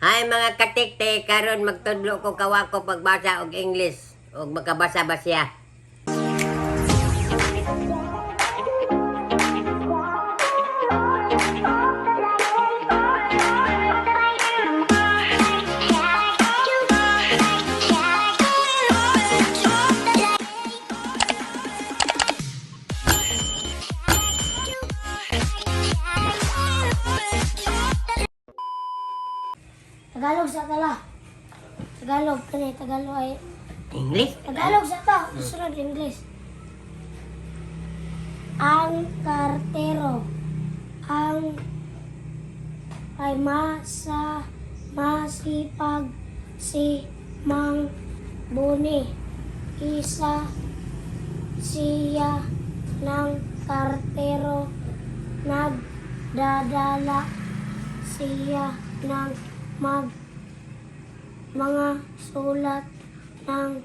Hi mga katiktik, karon magtudlo ko kawako pagbasa og English og makabasa ba siya. Tagalog sa tala. Tagalog kani Tagalog ay English? Tagalog sa ta, sunod English. Ang kartero ang ay masa masipag si Mang Boni. Isa siya ng kartero, nagdadala siya ng mga sulat ng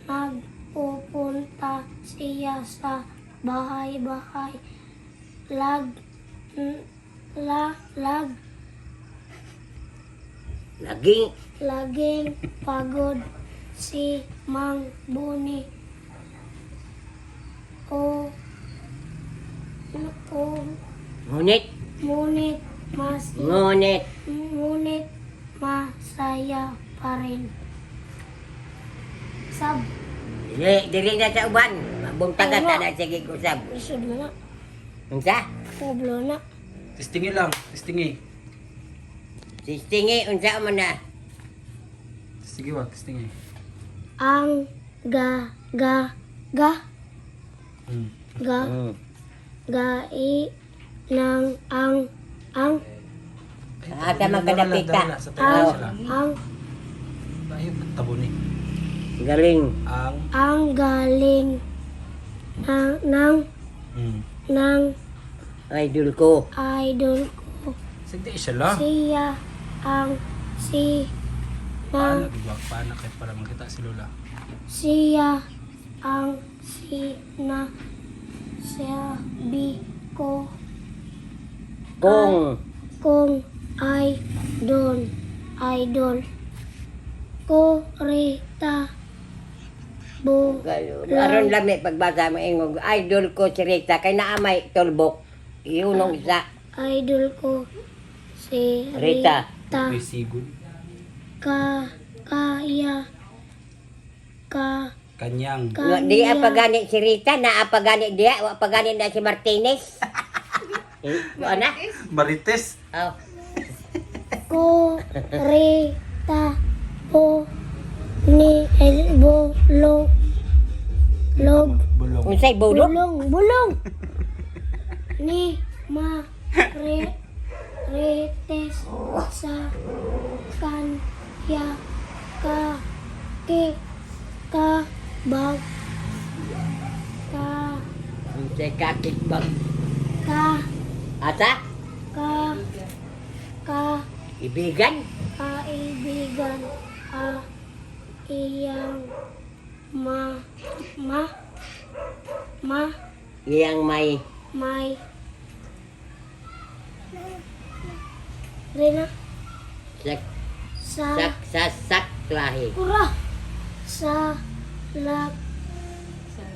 nagpupunta siya sa bahay-bahay, lag la lag Lagi. Laging pagod si Mang Boni o o Ngunit, ngunit mas ngunit. Ngunit masaya pa rin. Sab. Dili, dili na sa uban. Mabuntagan ta na, sige usab. Lisod mo na. Unsa? Poblo na. Testingi lang, testingi. Sistingi unsa man na? Testingi wag, testingi. Ang ga ga ga ga ga i ng ang Ah, tama ka dapita. Sa ang tayo sila. ang Ay, tabo ni. Galing. Ang ang galing ng ng ng Idol ko. Idol ko. Sige siya lang. Siya ang si Paano, na di ba? Paano kay para makita si Lola? Siya ang si na sabi ko Kung kong idol idol ko Rita Bo. Aron lami pagbasa mo ingog idol ko si Rita kay naamay tolbok. Iunong isa. Idol ko si Rita. Rita. May sigod. Ka kaya ka Kanyang. Nga, di apagani si Rita, naa pagani diya, wa pagani na si Martinez. Eh, wa na? Marites. Oh. Ko Rita bo ni el bo lo log. Bulong. Unsay bulong? Bulong, bulong. Ni ma re retes sa kan ya ka ki ka bag ka. Unsay kakitbag? Ka. Asa? Ka ka. Ibigan? Kaibigan a iyang ma ma ma Iyang may may Rina sak sa sak sa saklahi. Ura sa la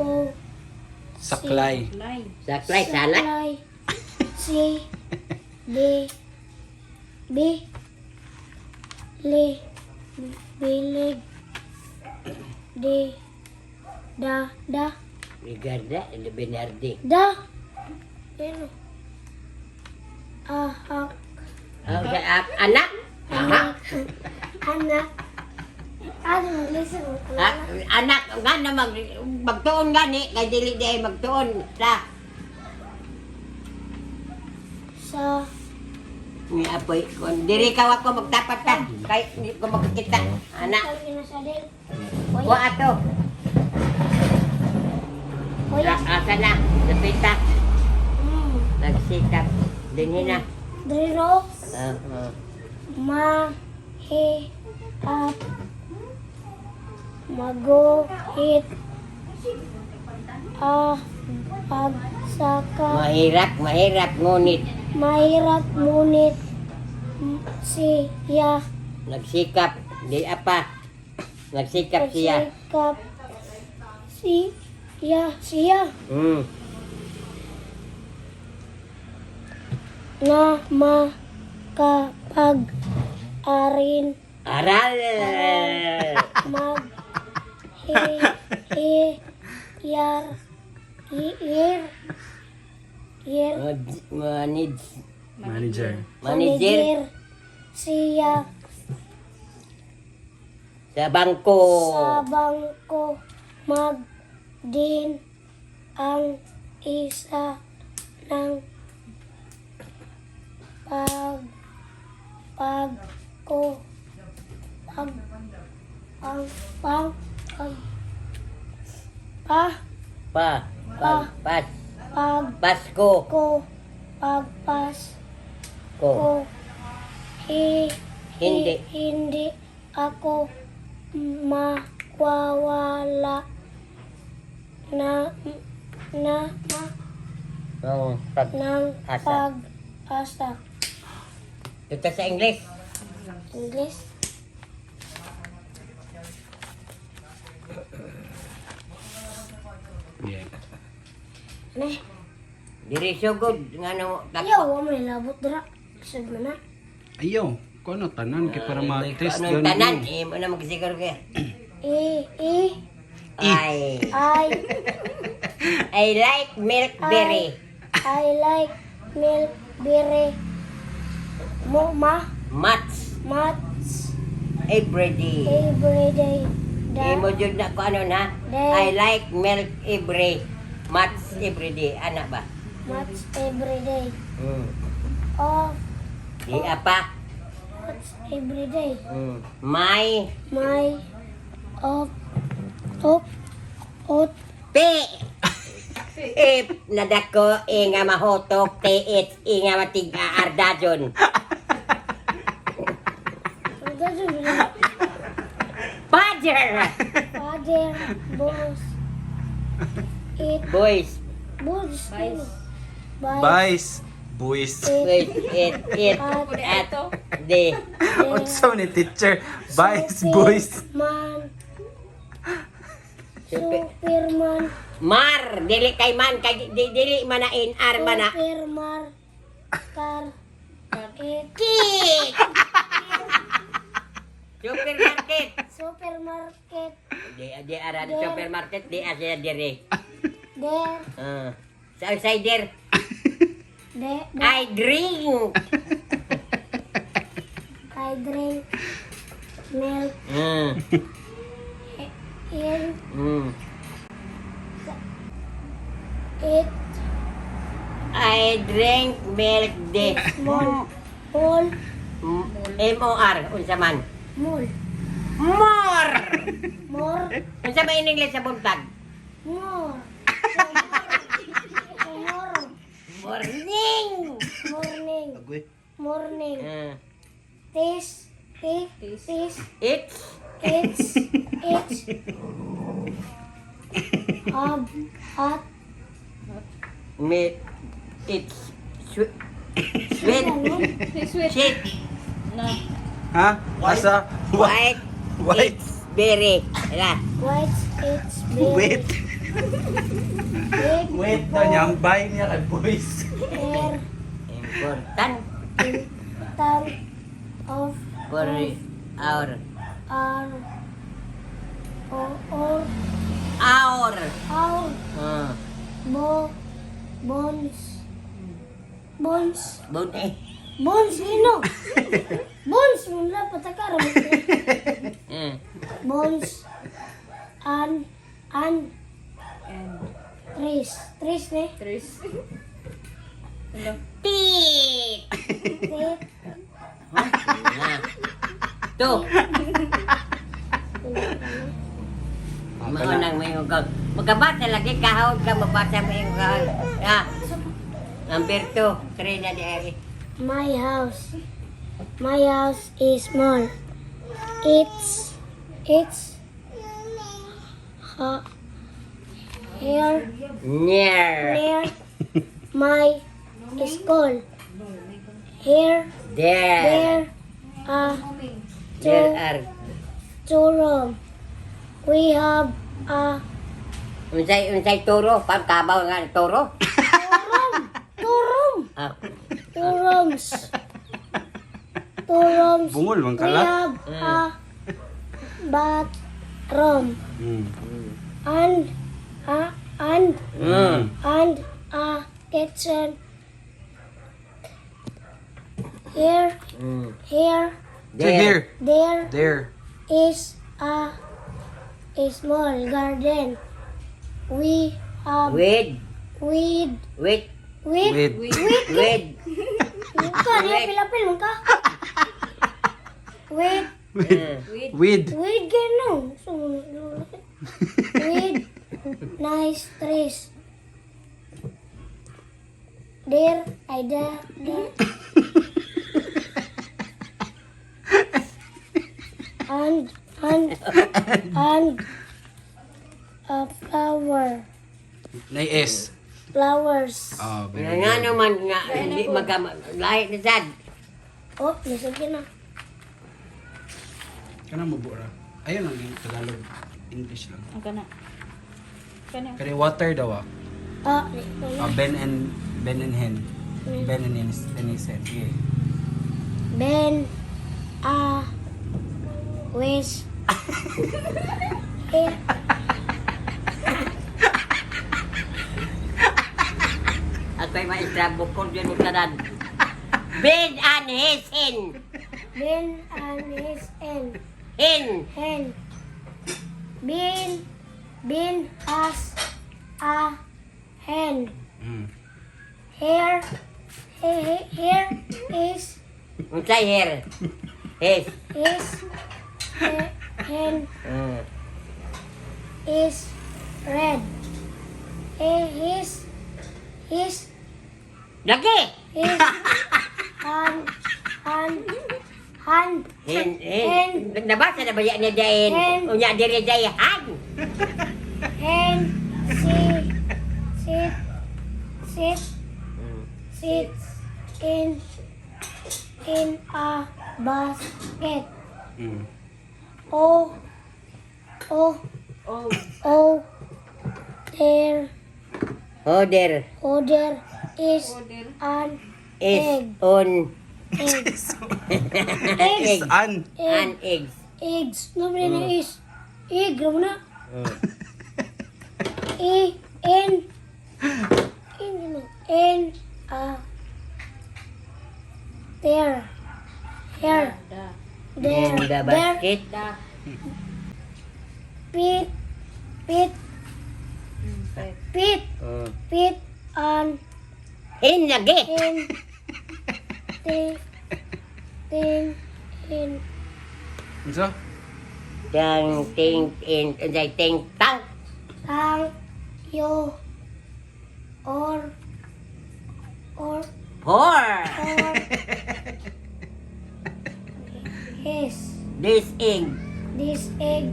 o. Saklay. Saklay sala. Saklay si B B li bilig D da da. Rigarda, Benardi. Da pero ahak. Oh, sa, anak? Aha. Anak ano listen. Ah, anak nga na magtuon gani kay dili di ay magtuon sa Sa ni apoy kon diri ka ako magtapat ta kay hindi ko makikita anak. Ay, nasadil. Wa ato. Kuya. Asa na dapita. Nagsikap dinhi na. Drino. Ah, ah. Ma he up maguhit a pagsaka. Mahirap, mahirap ngunit Mahirap ngunit. Siya. Nagsikap. Di apa. Nagsikap siya. Nagsikap. Siya. Siya. Na makapag-arin Aral. Mag hi hi yar year year. Manage. Manager. Manager. Siya. Sa bangko. Sa bangko mag din ang isa ng pag pag ko pag pang pang pag pa Pa. Pa. Pag, pas. Pag Pasko. Ko pagpas Ko. Ko hi, Hindi. Hindi ako makwawala na na na Ng pag. ng Asa. Pag-asa. Ito sa English. English. Yeah. Ano? Diri sugod nga no. Ayaw, wa may labot dira. Lisod man na. Ayaw. Kung ano, tanan kay para ma-test Ano gani tanan? mo. Eh, mo na magsiguro kaya. E E Ay. I. I like milk berry. I like milk berry. Mo ma Much mats every day. Every day. Eh, mo Da, jud na ko ano na. Day. I like milk every much every day. Ana ba? Much every day. Of Di apa? Much every day. My My of of ot P. F na dako e nga mahotok T H E nga matig-aardajon. Father. Father boss it Boys. Boys by Vice. Boys. Boys it it at the Unsa man ni teacher? Vice, boys. Man. Super- Superman. Mar dili kay man kay di, dili man na NR man na. Superman car it Kick. Supermarket. Supermarket. Di di ara di supermarket di asya dire. There. Ah. Sa outsider, The I drink. I drink milk in it. I drink milk de. Mall mall. M O R unsa man? Mall. More. More. Unsa man in English sa buntag? More. Tomorrow. Morning. Morning. Agoy. Morning. This this this. It's It's at me it's sweet sweet sweet. Ha? Asa? White. White. It's berry. Ala. White it's very Wait. Big. Wait na niya. Ang bay niya kay boys. Air Important tan of for our our or our our bo bones bones. Bone eh. Bones ino bones mula patakara. Bones and trees trees ne. Tres. Teeth. Teeth. Na. Two. Mao nang may ugag. Magkabasa lagi kahon ka mabasa mo yung kahon. Ah. Number 2, 3 na di ari. My house. My house is small. It's here Near. Near my school. Here There. there are There two are. two room. We have a Unsay turo? Pang kabaw nga turo? two room. Ah. Two rooms. Two rooms. Bungol man We kala. have a bathroom and a and and a kitchen. Here, here, Say here. there There. is a small garden. We have With. weed, With. with, With. with, With. ka, niya pilapil ka. With, With. With. with gano'n. So, with nice trees. There, ay da, da. And a flower, Nay S. flowers. Oh, Nga very nga good. naman nga hindi magka lahi na sad. Oh, nasagyan na. Kana mo buora. Ayun ang Tagalog. English lang. Ang kana. Kana. Kani water daw ah. Ah, Ah, Ben and Hen. Ben and Hen. Ben and Hen. Sige. Ben, a, wish, eh, Ako'y maestra bukol yun mo tanan. Ben and his hen. Ben and his hen, Hen. hen. Ben has a hen. Here, here is, Unsay here? His. is, hen is red. His, Lagi. his, hand, hand, hand, Hen, hen. Nabasa na ba yan niya dahin? Hen. Unya diri day han. hen, si, sit, sit, sits in a basket. Oh, oh, Oh. oh, there, Oh, there oh, there is an is Egg. on egg. egg. An. An Egg, eggs. eggs. No, na is. Egg, grabe na. E, N, N, N, A, there, here, Da. there, In the there, basket. Da. pit, pit, Pet. pit, pit, and Hen lagi. in, tin, tin, in, Unsa? Tang ting in unsay ting tang. tang, yo, or, Four. or, his, This egg. this egg,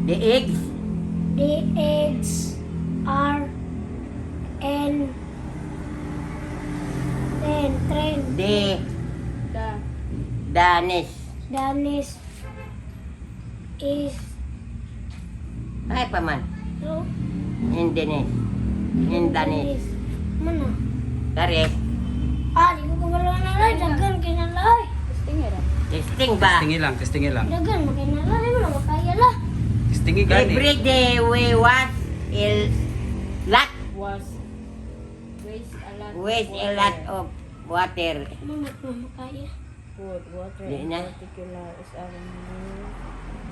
The eggs. the eggs are in ten, train, The Da. Danish. Danis is Ay pa man. no, In Danish. In Danish. Mana? Kare. Ah, di ko kabalo na lay. Dagan kinalay. Testing ra. Testing ba? Testingi lang, testingi lang. Dagan makinalay. Mo na makaya lah. Testingi gani. Every day we wash a lot. Was. Waste a lot. Waste a lot of water. Mo na makaya. Food, water, Di in na. particular is our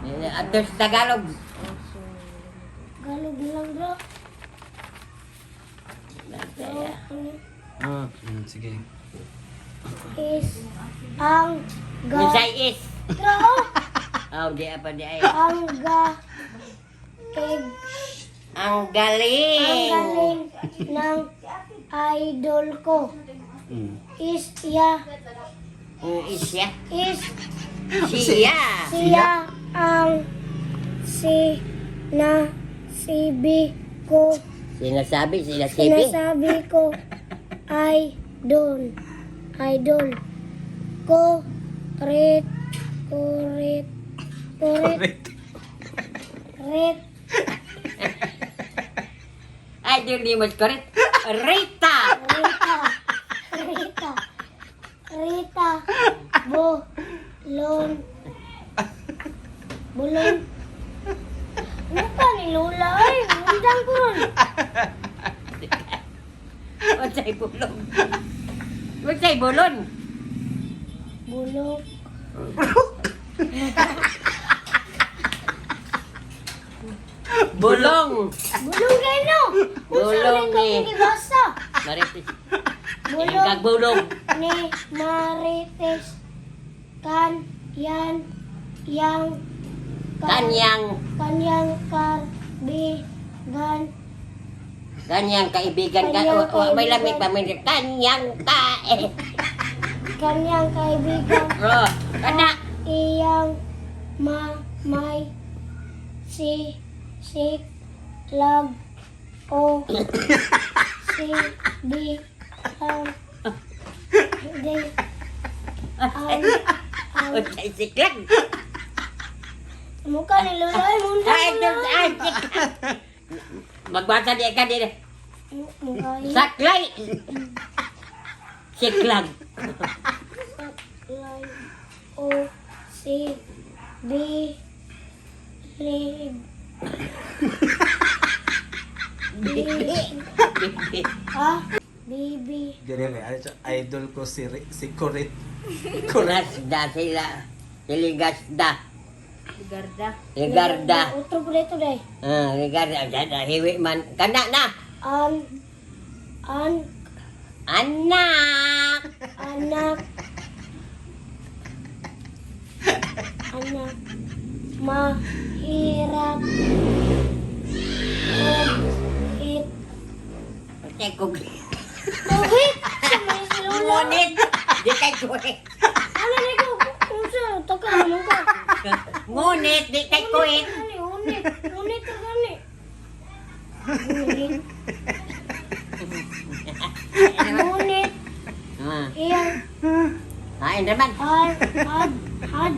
new Ato sa Tagalog. also Galog lang bro. Ano? Sige. Is ang ga. Unsay is? Bro, Oh, di apa di ay. ang ga. Egg. Ang galing. Ang galing ng idol ko. Is ya. Is siya. Is Siya. siya ang si na si B ko Sinasabi, sila sibi. sinasabi ko ay don. Idol. Ko. Rit. Kurit. Kurit. Correct. Rit. Idol ni mas correct. Rita. Rita. Rita. Rita. Bo. Lon. Bulon. Ano pa ni Lola? Ay, undang ko ron. Unsay bulong? Unsay bulon? Bulok. Bulong. Bulong kayo no! Bulong Bulong ni. ni. Gibasa. Marites. Bulong Kag bulong. ni Marites. Kan yan yang Kanyang kanyang karbigan. Kanyang kaibigan ka. Kanyang O, may lamig kaibigan. pa may kanyang ka eh. Kanyang kaibigan. Oh, kana. Iyang ma may si si lag o si di ang di ang ang Unsay siklag? Mukha ni Lola ay mundo Ay, ito, ay, siklag. Magbasa di ka din. Mukha Saklay. Siklag. saklay o si b lig b ha b b Ganyan eh. Idol ko si, si Kurit. Kurit. Gasda sila. Siligasda. Ligarda. Ligarda. Otro po dito day. Ah, ligarda. Gada, hiwi man. Kana na. An an Anak. Anak anak mahirap it Unsay kog. Kuhit! Sa mga si Lola. Ngunit. Di kay kuhit. Ano ni ko? Unsa? Taka naman ka. Ngunit, di kay kuhit. Gani, unit. Unit ka gani. Unit. Ngunit Ah, iyang hain naman. har had had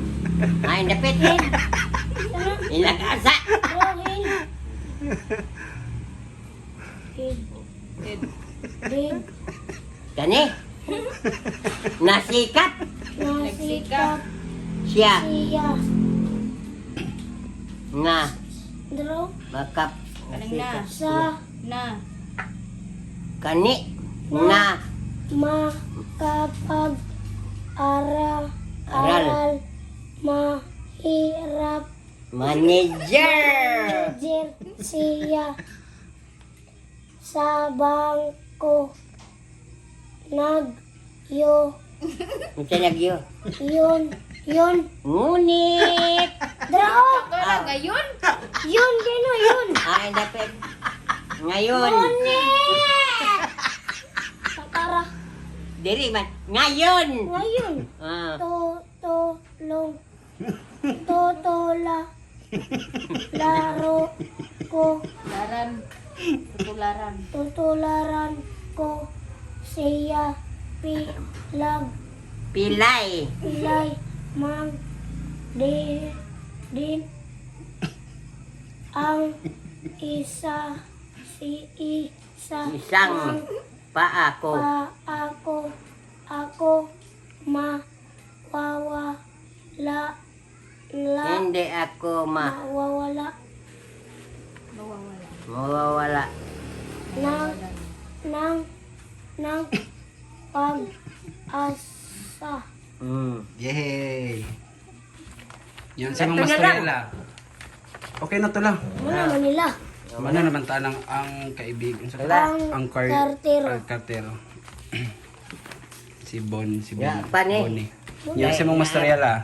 Hain dapit. Ano? Ilagasa. Oh, hin. Hid. Hid. Did. Kani. Nasikat Nasikap siya siya. nga Draw makap Kanang na. sa Na. kani na makapag ara Aral. aral mahirap manager. manager siya sa bangko nag yo Unsa nagyo? yun yun Ngunit draw Wala ngayon. yun gino yun ay dapat ngayon Ngunit Takara diri man ngayon. ngayon Ah, tutulong tutula laro ko Laran. Tutularan. Tutularan ko siya pilag pilay pilay mang di din ang isa si isa isang paa ko. pa ako ako mawawala la Hindi ako ma mawawala Mawawala. mawawala. ng ng ng pag-asa. Yay! Yan si Ito Mama na lang. Estrella. Okay na to lang. Muna Manila. Mana naman tanang ang kaibigan. Wala. Ang Ang kartero. Ang kartero. Si Bon, si Bon. Ya, pane. Bonnie. Yan si Mama Estrella.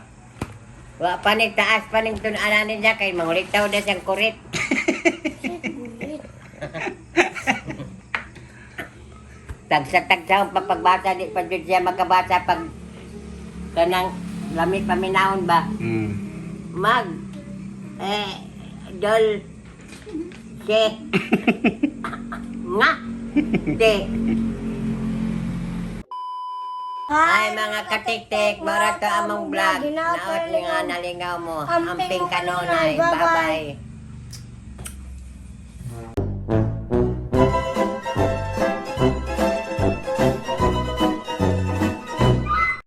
Wa panig taas panig tun-anan niya kay mangulitaw na siyang kurit. Tagsa-tagsa ang papagbasa di pa jud siya makabasa pag kanang lami paminahon ba mag eh dol se nga te. Ay, mga katiktik, mara to among vlog. Naot nga nalingaw mo. Amping Amping kanunay. kanunay. Bye-bye.